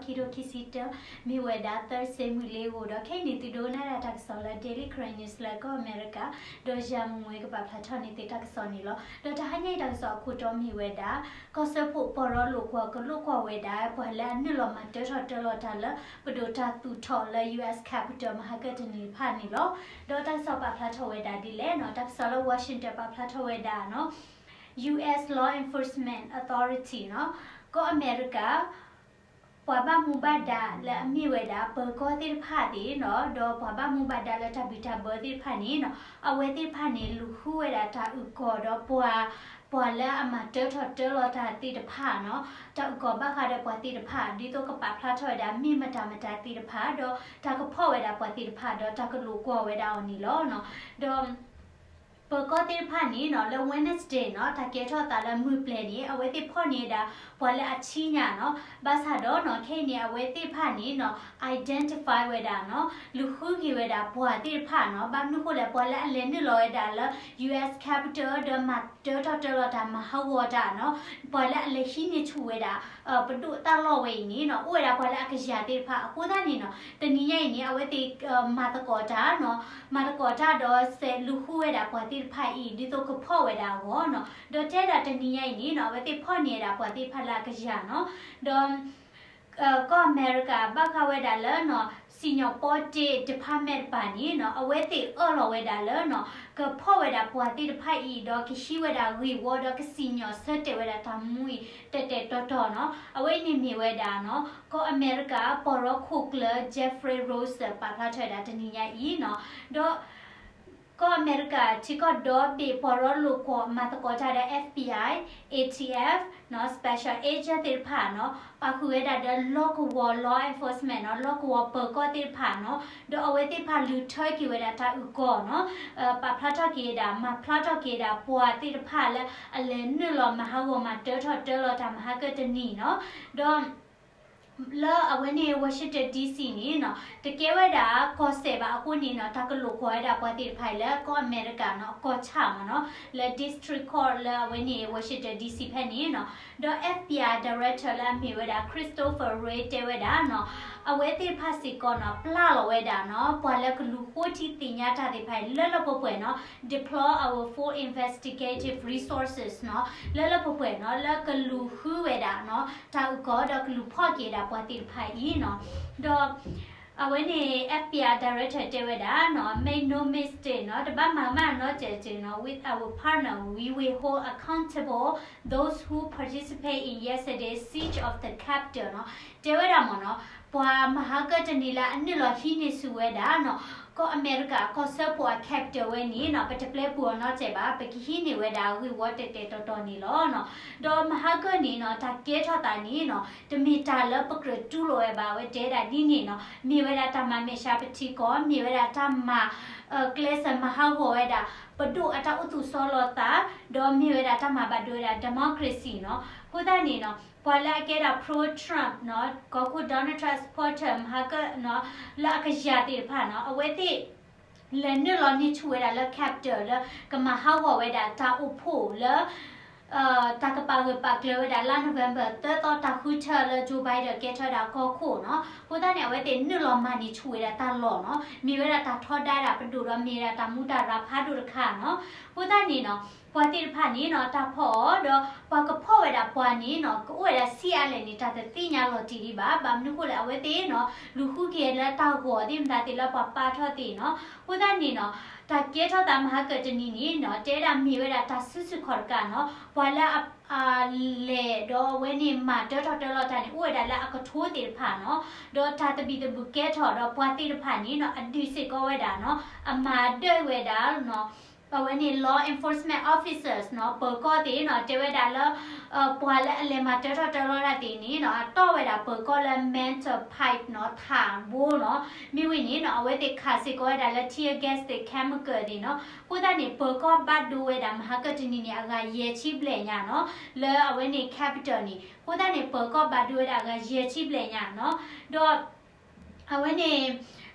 ခံကထိခံဆံတၢ မ့ၢ်ဝဲဒၣ် Thursday မုၢ်လ့ၤအဂီၢ်ဒီး ခဲအံၤန့ၣ် သုဒိကနၣ်ဒၣ်တၢ်ကစီၣ်လၢ Daily Karen News လၢကီၢ်အမဲရကၤ ဒီးယၤမုၢ်မွဲကပာ်ဖျါထီၣ်န့ၢ်သုတၢ်ကစီၣ်န့ၣ်လီၤ. ဒီးတဟါညါအံၤတၢ်ကစီၣ်အခိၣ်တီမ့ၢ်ဝဲဒၣ် ကီၢ်စၢဖှိၣ်ပီၢ်ရီလိာ်ကွီၢ်ကလိာ်ကွီၢ်ဝဲဒၣ် ပှၤလၢအနုာ်လီၤမၤတၢထီၣ်တၢလီၤတၢ်လၢ ပဒိၣ်တၢ်သူၣ်ထီၣ်လၢ U S Capitol မဟါကတနံၤတဖၣ်န့ၣ်လီၤ. ဒီးတၢ်ကစီၣ်ပာ်ဖျါထီၣ်ဝဲဒၣ်ဒ်လဲၣ်နီၤ, တၢ်ကစီၣ်လၢ Washington ပာ်ဖျါထီၣ်ဝဲဒၣ်နီၤ U S Law Enforcement Authority နီၤ, ကီၢ်အမဲရကၤ ပှၤဘၣ်မူဘၣ်ဒါလၢအမ့ၢ်ဝဲဒၣ် ပၢၤကီၢ်သ့ၣ်တဖၣ်သ့ၣ်နီၤ, ဒီးပှၤဘၣ်မူဘၣ်ဒါလၢတၢ်ဘံၣ်တၢ်ဘၢသ့ၣ်တဖၣ်န့ၣ်နီၤ, အဝဲသ့ၣ်တဖၣ်န့ၣ် လူၤဃုဝဲဒၣ်တၢ်အုၣ်ကီၤဒီးပှၤ ပှၤလၢအမၤတၢထီၣ်တၢလီၤတၢ်သ့ၣ်တဖၣ်နီၤ, တၢ်အုၣ်ကီၤဘၣ်ဃးဒီးပှၤသ့ၣ်တဖၣ် ဒ်သိးကပာ်ဖျါထီၣ်ဝဲဒၣ် မ့ၢ်မတၤမတၤသ့ၣ်တဖၣ် ဒီးတၢ်ကဖီၣ်ဝဲဒၣ်ပှၤသ့ၣ်တဖၣ် ဒီးတၢ်ကလိာ်ကွီၢ်ဝဲဒၣ်အီၤန့ၣ်လီၤ. ဒီး ပၢၤကီၢ်သ့ၣ်တဖၣ်န့ၣ်နီၤ လၢ Wednesday နီၤ တၢ်ကဲထီၣ်သးလၢမုၢ်ပျဲၤန့ၣ် အဝဲသ့ၣ်ဖီၣ်န့ၢ်ဝဲဒၣ် ပှၤလၢအဆံညါနီၤ, ဘၣ်ဆၣ်ဒီးနီၤ ခဲအံၤန့ၣ် အဝဲသ့ၣ်တဖၣ်န့ၣ်နီၤ identify ဝဲဒၣ်နီၤ, လူၤဃုက့ၤဝဲဒၣ်ပှၤသ့ၣ်တဖၣ်နီၤ, ဘၣ်မနုၤဃိလဲၣ် ပှၤလၢအလဲၤနုာ်လီၤဝဲဒၣ်လၢ U S Capitol ဒီးမၤတၢထီၣ်တၢလီၤတၢ် မၤဟးဂီၤတၢ်နီၤ, ပှၤလၢအလဲၤဟံးန့ၢ်ဆူၣ်ဝဲဒၣ် ပဒိၣ်တၢ်လီၢ်ဝဲအံၤန့ၣ်နီၤ အိၣ်ဝဲဒၣ်ပှၤလၢအကယၤသ့ၣ်တဖၣ်အဃိသတးန့ၣ်နီၤ, တနံၤညါအံၤန့ၣ် အဝဲသ့ၣ်မၤသကိးတၢ်နီၤ, မၤသကိးတၢ်ဒီးစဲးလူၤဃုဝဲဒၣ်ပှၤသ့ၣ်တဖၣ်အံၤ ဒ်သိးကဖီၣ်ဝဲဒၣ်အဂီၢ်နီၤ, ဒီးတဲဒၣ်တနံၤညါအံၤန့ၣ်နီၤ အဝဲသ့ၣ်ဖီၣ်န့ၢ်ဝဲဒၣ်ပှၤသ့ၣ်တဖၣ်လၢအကယၤနီၤ, ဒီး ကီၢ်အမဲရကၤဘၣ်ဃးဝဲဒၣ်လၢနီၤ စံၣ်ညီၣ်ပီတ့ department တပၤန့ၣ်နီၤ အဝဲသ့ၣ်အၢၣ်လီၤဝဲဒၣ်လၢနီၤ ကဖီၣ်ဝဲဒၣ်ပှၤသ့ၣ်တဖၣ်အံၤ ဒီးကဟံးဝဲဒၣ်ဂ့ၢ်ဝီဒီးကစံၣ်ညီၣ်ဆၢတဲာ်ဝဲဒၣ်တၢ်မူအံၤ တဲာ်တဲာ်တီၤတီၤနီၤ, အဝဲအံၤန့ၣ်မ့ၢ်ဝဲဒၣ်နီၤ ကီၢ်အမဲရကၤပီၢ်ရီခိၣ်ကျၢၢ် Jeffrey Rosen ပာ်ဖျါထီၣ်ဝဲဒၣ်တနံၤညါအံၤနီၤ, ဒီး ကီၢ်အမဲရကၤ ထံကီၢ်ဒီဘ့ၣ်ပီၢ်ရီလိာ်ကွီၢ်မၤသကိးတၢ်ဒီး F B I, A T F နီၤ special agent သ့ၣ်တဖၣ်နီၤ ပာ်ဃုာ်ဝဲဒၣ်ဒီးလီၢ်ကဝီၤ law enforcement နီၤ လီၢ်ကဝီၤပၢၤကီၢ်သ့ၣ်တဖၣ်နီၤ, ဒီးအဝဲသ့ၣ်တဖၣ်လူၤထၢက့ၤဝဲဒၣ်တၢ်အုၣ်ကီၤနီၤ, ပာ်ဖျါထီၣ်က့ၤဝဲဒၣ် မၤဖျါထီၣ်က့ၤဝဲဒၣ်ပှၤသ့ၣ်တဖၣ်လၢအလဲၤနုာ်လီၤမၤဟးဂီၤမၤတၢထီၣ်တၢလီၤတၢ်မဟါကတနံၤနီၤ, ဒီး လၢအဝဲန့ၣ် Washington D C န့ၣ်နီၤ တကဲဝဲဒၣ်ကီၢ်စဲၣ်ဘၣ်အဃိန့ၣ်နီၤ တၢ်ကလိာ်ကွီၢ်ဝဲဒၣ်ပှၤသ့ၣ်တဖၣ်အံၤလၢကီၢ်အမဲရကၤနီၤ အကီၢ်ဆၣ်မ့ၢ်နီၤ လၢ District Court လၢအဝဲန့ၣ် Washington D C ဖဲန့ၣ်နီၤ, ဒီး F B I Director လၢအမ့ၢ်ဝဲဒၣ် Christopher Wray တဲဝဲဒၣ်နီၤ အဝဲသ့ၣ်တဖၣ်စ့ၢ်ကီးနီၤ ပျၢ်လီၤဝဲဒၣ်နီၤ ပှၤလၢကလူၤဃိထံသ့ၣ်ညါတၢ်သ့ၣ်တဖၣ်အံၤ လၢလၢပှဲၤပှဲၤနီၤ deploy our full investigative resources နီၤ လၢလၢပှဲၤပှဲၤနီၤ လၢကလူၤဃုဝဲဒၣ်နီၤ တၢ်အုၣ်ကီၤဒီးကလူၤဖီၣ်က့ၤဒၣ်ပှၤသ့ၣ်တဖၣ်အံၤနီၤ, ဒီး အဝဲန့ၣ် F B I Director တဲဝဲဒၣ်နီၤ make no mistake နီၤ တဘၣ်မၤကမၣ်နီတစဲးစဲးနီၤ with our partner we will hold accountable those who participate in yesterday's siege of the Capitol နီၤ တဲဝဲဒၣ်မ့ၢ်နီၤ ပှၤမဟါကတနံၤလၢအနုာ်လီၤဟံးန့ၢ်ဆူၣ်ဝဲဒၣ်နီၤ ကီၢ်အမဲရကၤကီၢ်စၢဖှိၣ်အ Capitol ဝဲန့ၣ်နီၤ ပတပျဲပူၤအီၤနီတစဲးဘၣ် ပကဟံးန့ၢ်ဝဲဒၣ်ဂ့ၢ်ဝီတဲာ်တဲာ်တီၤတီၤန့ၣ်လီၤနီၤ, ဒီးမဟါကန့ၣ်နီၤ တၢ်ကဲထီၣ်သးန့ၣ်နီၤ တမ့ၢ်တၢ်လၢပကြၢးတူၢ်လိာ်ဝဲဘၣ် အဝဲတဲဒၣ်ဒ်န့ၣ်နီၤ မ့ၢ်ဝဲဒၣ်တၢ်မၤမဲာ်ဆှးပထံကီၢ် မ့ၢ်ဝဲဒၣ်တၢ်မၤ ကျဲးစၢးမၤဟးဂီၤဝဲဒၣ် ပဒိၣ်အတၢ်အိၣ်သူၣ်ဆီလီၤသး ဒီးမ့ၢ်ဝဲဒၣ်တၢ်မၤဘၣ်ဒိဝဲဒၣ် democracy နီၤ, အဃိသတးန့ၣ်နီၤ ပှၤလၢအကဲဒၣ် pro-Trump နီၤ ကီၢ်ခိၣ် Donald Trump supporter မဟါကနီၤ လၢအကယၤသ့ၣ်တဖၣ်နီၤ အဝဲသ့ၣ် လဲၤနုာ်လီၤန့ၢ်ဆူၣ်ဝဲဒၣ်လၢ Capitol လၢကမၤဟးဂီၤဝဲဒၣ်တၢ်အိၣ်ဖှိၣ်လၢ တၢ်ကပာ်ဂၢၢ်ပာ်ကျၢၤဝဲဒၣ်လါ November သၢသီ တၢ်ဃုထၢလၢ Joe Biden ကဲထီၣ်ဝဲဒၣ်ကီၢ်ခိၣ်နီၤ, အဃိသတးန့ၣ် အဝဲသ့ၣ်နုာ်လီၤမၤန့ၢ်ဆူၣ်ဝဲဒၣ်တၢ်လီၢ်နီၤ, မ့ၢ်ဝဲဒၣ်တၢ်ထီဒါဒၣ်ပဒိၣ်ဒီးမ့ၢ်ဝဲဒၣ်တၢ်မူတၢ်ရၤဖးဒိၣ်တခါနီၤ, အဃိသတးန့ၣ်နီၤ ပှၤသ့ၣ်တဖၣ်န့ၣ်နီၤ တၢ်ဖီၣ်အီၤဒီး ပှၤကဖီၣ်ဝဲဒၣ်ပှၤန့ၣ်နီၤ ကအိၣ်ဝဲဒၣ်ဆံးအါလဲၣ်န့ၣ် တၢ်တသ့ၣ်ညါလီၤတံၢ်ဒံးဘၣ်, ဘၣ်မနုၤဃိလဲၣ် အဝဲသ့ၣ်နီၤ လူၤဃုက့ၤလၢတၢ်ဂီၤသ့ၣ်မတၤသ့ၣ်လၢပှၤပာ်ထီၣ်သ့ၣ်နီၤ, အဃိသတးန့ၣ်နီၤ တၢ်ကဲထီၣ်သးမဟါကတနံၤန့ၣ်နီၤ တဲဒၣ်မ့ၢ်ဝဲဒၣ်တၢ်စုဆူၣ်ခီၣ်တကးနီၤ, ပှၤလၢအ အလဲၤဒီးအဝဲန့ၣ်မၤတၢထီၣ်တၢလီၤတၢ်န့ၣ် အိၣ်ဝဲဒၣ်လၢအကထိသ့ၣ်တဖၣ်နီၤ, ဒီးတၢ်သဘံၣ်သဘုၣ်ကဲထီၣ်ဒီးပှၤသ့ၣ်တဖၣ်န့ၣ်နီၤ အဒုးစ့ၢ်ကီးဝဲဒၣ်နီၤ အမၤဒၢၣ်ဝဲဒၣ်နီၤ အဝဲန့ၣ် law enforcement officers နီၤ ပၢၤကီၢ်သ့ၣ်နီၤ တဲဝဲဒၣ်လၢ ပှၤလၢအလဲၤမၤတၢထီၣ်တၢလီၤတၢ်သ့ၣ်န့ၣ်နီၤ အတီၢ်ဝဲဒၣ်ပၢၤကီၢ်လၢ mortar pipe နီၤ ထးဘိနီၤ, မ့ၢ်ဝံၤန့ၣ်နီၤ အဝဲသ့ၣ်ခးစ့ၢ်ကီးဝဲဒၣ်လၢ tear gas သ့ၣ် chemical သ့ၣ်နီၤ, အဃိသတးန့ၣ် ပၢၤကီၢ်ဘၣ်ဒိဝဲဒၣ်မဟါကတနံၤန့ၣ် အဂၤယဲၢ်ဆံဘျဲၣ်ညါနီၤ, လၢအဝဲန့ၣ် Capitol န့ၣ် အဃိသတးန့ၣ် ပၢၤကီၢ်ဘၣ်ဒိဝဲဒၣ်အဂၤယဲၢ်ဆံဘျဲၣ်ညါနီၤ, ဒီး အဝဲန့ၣ်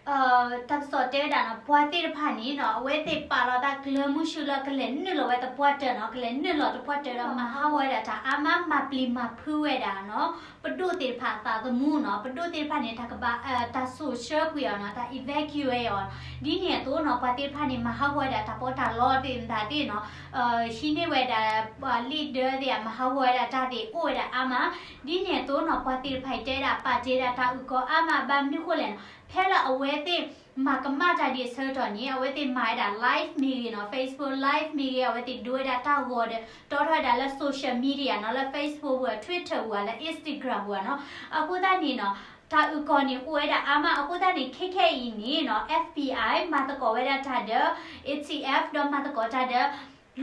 တၢ်ကစီၣ်တဲဝဲဒၣ်နီၤ ပှၤသ့ၣ်တဖၣ်န့ၣ်နီၤ အဝဲသ့ၣ်ပာ်လီၤတၢ်ကျၢၤမုဆူလၢကလဲၤနုာ်လီၤဝဲသပှၢ်တၢၢ်နီၤ ကလဲၤနုာ်လီၤသပှၢ်တၢၢ်ဒီးမၤဟးဂီၤဝဲဒၣ်တၢ်အါမး မၤပျံၤမၤဖုးဝဲဒၣ်နီၤ ပဒိၣ်သ့ၣ်တဖၣ်အသးသမူနီၤ ပဒိၣ်သ့ၣ်တဖၣ်န့ၣ် တၢ်ကဘၣ် တၢ်စိာ်ဆှၢကွံာ်အီၤနီၤ တၢ် evacuate အီၤ ဒ်န့ၣ်အသိးနီၤ ပှၤသ့ၣ်တဖၣ်န့ၣ် မၤဟးဂီၤဝဲဒၣ်တၢ်ပီးတၢ်လီသ့ၣ်မတၤသ့ၣ်နီၤ ဟံးန့ၢ်ဝဲဒၣ် ပှၤ leader သ့ၣ် မၤဟးဂီၤဝဲဒၣ်တၢ်သ့ၣ် အိၣ်ဝဲဒၣ်အါမး ဒ်န့ၣ်အသိးနီၤ ပှၤသ့ၣ်တဖၣ်အံၤတဲဒၣ် ပာ်တ့ၢ်ဒၣ်တၢ်အုၣ်ကီၤအါမး ဘၣ်မနုၤဃိလဲၣ်နီၤ ဖဲလၢအဝဲသ့ၣ် မၤကမၣ်တၢ်ဒ်အဆၢကတီၢ်န့ၣ် အဝဲသ့ၣ်မၤဝဲဒၣ် live မ့ၢ်ဂ့ၤနီၤ Facebook live မ့ၢ်ဂ့ၤ အဝဲသ့ၣ်ဒိဝဲဒၣ်တၢ်ဂီၤဒီး တီထီၣ်ဝဲဒၣ်လၢ social media နီၤ လၢ Facebook ပူၤ Twitter ပူၤ လၢ Instagram ပူၤနီၤ အဃိသတးန့ၣ်နီၤ တၢ်အုၣ်ကီၤန့ၣ် အိၣ်ဝဲဒၣ်အါမး အဃိသတးန့ၣ် ခဲခဲအံၤန့ၣ်နီၤ FBI မၤသကိးဝဲဒၣ်တၢ်ဒီး A T F ဒီးမၤသကိးတၢ်ဒီး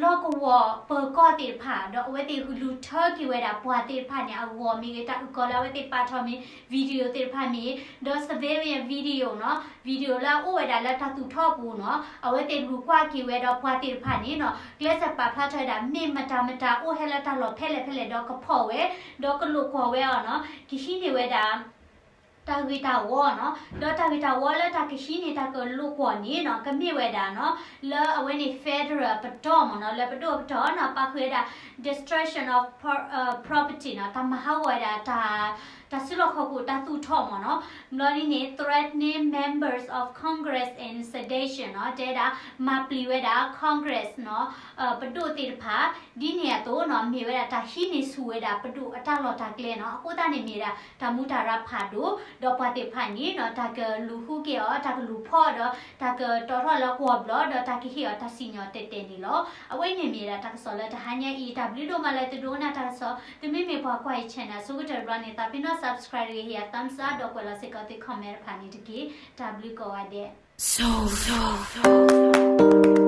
လီၢ်ကဝီၤပၢၤကီၢ်သ့ၣ်တဖၣ် ဒီးအဝဲသ့ၣ်လူၤထၢက့ၤဝဲဒၣ်ပှၤသ့ၣ်တဖၣ်န့ၣ် အဂီၤမ့ၢ်ဂ့ၤ တၢ်အုၣ်ကီၤလၢအဝဲသ့ၣ်ပာ်ထီၣ်မ့ၢ် video သ့ၣ်တဖၣ်မ့ၢ် ဒီး civilian video နီၤ video လၢအအိၣ်ဝဲဒၣ်လၢတၢ်သူၣ်ထီၣ်ပူၤနီၤ အဝဲသ့ၣ်လူၤကွၢ်က့ၤဝဲဒီးပှၤသ့ၣ်တဖၣ်န့ၣ်နီၤ ကျဲးစၢးပာ်ဖျါထီၣ်ဝဲဒၣ် မ့ၢ်မတၤမတၤအိၣ်ဟဲလၢတၢ်လီၢ်ဖဲလဲၣ်ဖဲလဲၣ်ဒီးကဖီၣ်ဝဲ ဒီးကလိာ်ကွီၢ်ဝဲအီၤနီၤ ကဟံးန့ၢ်ဝဲဒၣ် တၢ်ဂ့ၢ်တၢ်ဝီနီၤ ဒီးတၢ်ဂ့ၢ်တၢ်ဝီလၢတၢ်ကဟံးန့ၢ်တၢ်ကလိာ်ကွီၢ်န့ၣ်နီၤ ကမ့ၢ်ဝဲဒၣ်နီၤ လၢအဝဲန့ၣ် federal ပတီၢ်မ့ၢ်နီၤ လၢပဒိၣ်ပတီၢ်နီၤ ပာ်ဃုာ်ဝဲဒၣ် destruction of pro- property နီၤ တၢ်မၤဟးဂီၤဝဲဒၣ် တၢ်စုလီၢ်ခီၣ်ခိၣ်တၢ်သူၣ်ထီၣ်မ့ၢ်နီၤ ဘျီဒ်န့ၣ် threatening members of Congress and sedition နီၤ တဲဒၣ် မၤပျံၤဝဲဒၣ် Congress နီၤ ပဒိၣ်သ့ၣ်တဖၣ် ဒ်န့ၣ်အသိးနီၤ မ့ၢ်ဝဲဒၣ်တၢ်ဟံးန့ၢ်ဆူၣ်ဝဲဒၣ်ပဒိၣ်အတၢ်လီၢ်တၢ်ကျဲနီၤ အဃိသတးန့ၣ်မ့ၢ်ဒၣ် တၢ်မူတၢ်ရၢဖးဒိၣ် ဒီးပှၤသ့ၣ်တဖၣ်န့ၣ်နီၤ တၢ်ကလူၤဃုက့ၤအီၤ တၢ်ကလူၤဖီၣ်ဒီး တၢ်ကတီထီၣ်လၢကွီၢ်ဘျီ ဒီးတၢ်ကဟ့ၣ်အီၤတၢ်စံၣ်ညီၣ်တဲာ်တဲာ်န့ၣ်လီၤ. အဝဲန့ၣ်မ့ၢ်ဒၣ်တၢ်ကစီၣ်လၢတဟါညါအံၤ တၢ်ဘျုးဒိၣ်မးလၢသုဒိကနၣ်တၢ်ကစီၣ် သုမ့မ့ၢ်ပှၤကွၢ်ယ channel ဆိကတၢၢ်တဘျီန့ၣ် သးပ့ၤနီၣ် subscribe ဂ့ၤ ဟ့ၣ်ယၤ thumbs up ဒီးကွဲးလီၤစ့ၢ်ကီးသု comment တဖၣ်န့ၣ်တက့ၢ်. တၢ်ဘျုးကိးဂၤဒဲး.